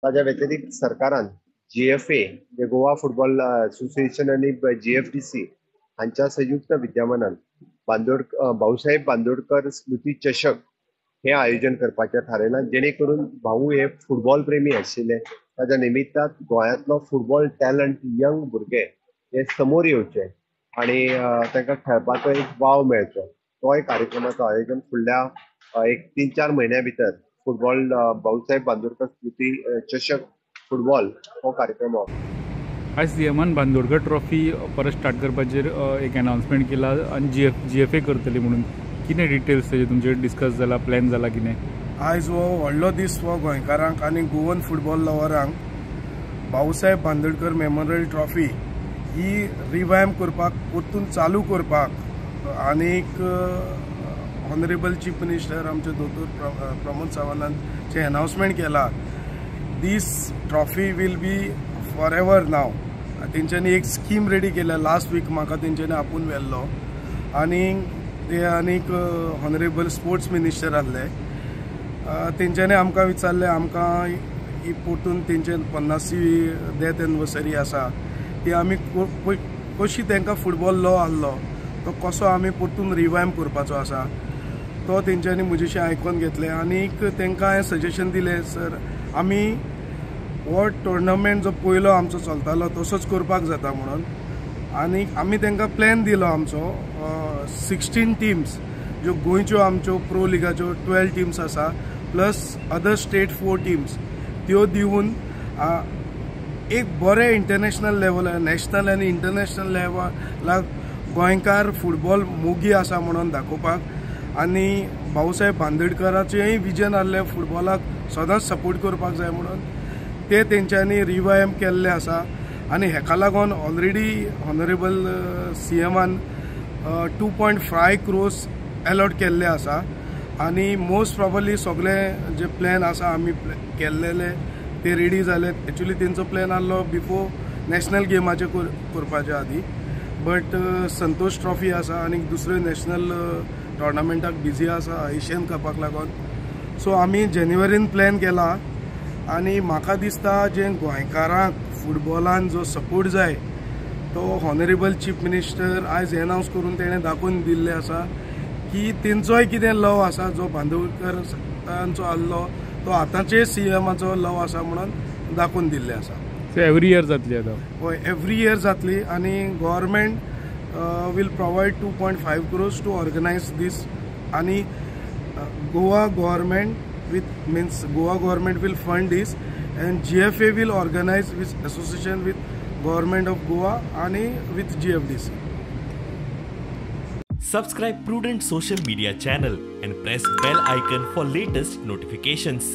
ताज्या व्यतिरिक्त सरकारान GFA जे गोवा फुटबॉल असोसिएशन आनी GFDC हांच्या संयुक्त विद्यमानान भाऊसाहेब बांदोडकर स्मृती चषक हे आयोजन करपाचें थारायलां, जेणे करून भाऊ हे फुटबॉल प्रेमी आशिल्ले, ताच्या निमित्तान गोंयांतलो फुटबॉल टॅलंट यंग भुरगे हे समोर येवचे आनी तांकां खेळपाचो एक वाव मेळचो. तोय कार्यक्रमाचो आयोजन फुडल्या एक 3-4 म्हयन्या भितर फुटबॉल भाऊसाहेब बांदोडकर स्मृती चषक फुटबॉल हो कार्यक्रम. आयज सीएमान बांदोडकर ट्रॉफी परत स्टार्ट करपाचेर एक अनाउन्समेंट केला आनी GFA करतली म्हणून कितें डिटेल्स तेजे तुमचे डिस्कस जाला, प्लॅन जाला कितें? आयज हो व्हडलो दीस हो गोंयकारांक आनी गोवन फुटबॉल लवरांक. भाऊसाहेब बांदोडकर मेमोरियल ट्रॉफी ही रिवायम करपाक, परतून चालू करपाक आनीक ऑनरेबल चीफ मिनिस्टर आमचे दोतोर प्रमोद सावंतांचे अनाउन्समेंट केला. This trophy will be for ever now. तेंच्यांनी एक स्कीम रेडी केल्या. लास्ट वीक म्हाका तेंच्यांनी आपोवन व्हेल्लो आनी ते आनीक ऑनरेबल स्पोर्ट्स मिनिस्टर आहले. तेंच्यांनी आमकां विचारलें, आमकां ही परतून तेंचे 50वी डेथ एनिवर्सरी आसा ती आमी कशी तांकां फुटबॉल लॉ आहलो तो कसो आमी परतून रिवायम करपाचो आसा तो तेंच्यांनी म्हजेशी आयकोन घेतलें आनीक तांकां हांवें सजेशन दिलें, सर आमी हो टुर्नामेंट जो पयलो आमचो चलतालो तसोच करपाक जाता म्हणून. आनी आमी तांकां प्लॅन दिलो आमचो 16 टिम्स ज्यो गोंयच्यो आमच्यो प्रो लिगाच्यो 12 टिम्स आसा प्लस अदर स्टेट 4 टिम्स त्यो दिवन एक बरें इंटरनॅशनल लेवल, नॅशनल आनी इंटरनॅशनल लेवलाक गोंयकार फुटबॉल मोगी आसा म्हणून दाखोवपाक आनी भाऊसाहेब बांदोडकराचेंय विजन आहलें फुटबॉलाक सदांच सपोर्ट करपाक जाय म्हणून ते तेंच्यांनी रिवायम केल्ले आसा. आनी हेका लागून ऑलरेडी ऑनरेबल सीएमान 2.5 क्रोर्स अलॉट केल्ले आसा आनी मोस्ट प्रोबेबली सगळे जे प्लॅन आसा आमी केल्लेले ते रेडी जाले. एक्चुली तेंचो प्लॅन आहलो बिफोर नॅशनल गेमाचे करपाचे आदी, बट संतोष ट्रॉफी आसा आनी दुसरे नॅशनल टोर्नामेंटाक बिजी आसा एशियन कपाक लागून. सो आमी जानेवारीन प्लॅन केला आनी म्हाका दिसता जे गोंयकारांक फुटबॉलान जो सपोर्ट जाय तो ऑनरेबल चीफ मिनिस्टर आयज एनाउन्स करून तेणें दाखोवन दिल्लें आसा की तेंचोय कितें लव आसा जो बांदोडकरांचो आहलो तो आतांचे सीएमाचो लव आसा म्हणून दाखोवन दिल्लें आसा. एवरी इयर जातली आतां? हय, एवरी इयर जातली आनी government will provide 2.5 crores to organise this आनी Goa government with means Goa government will fund this and GFA will organize with association with government of Goa and with GFDC. Subscribe Prudent Social Media channel and press bell icon for latest notifications.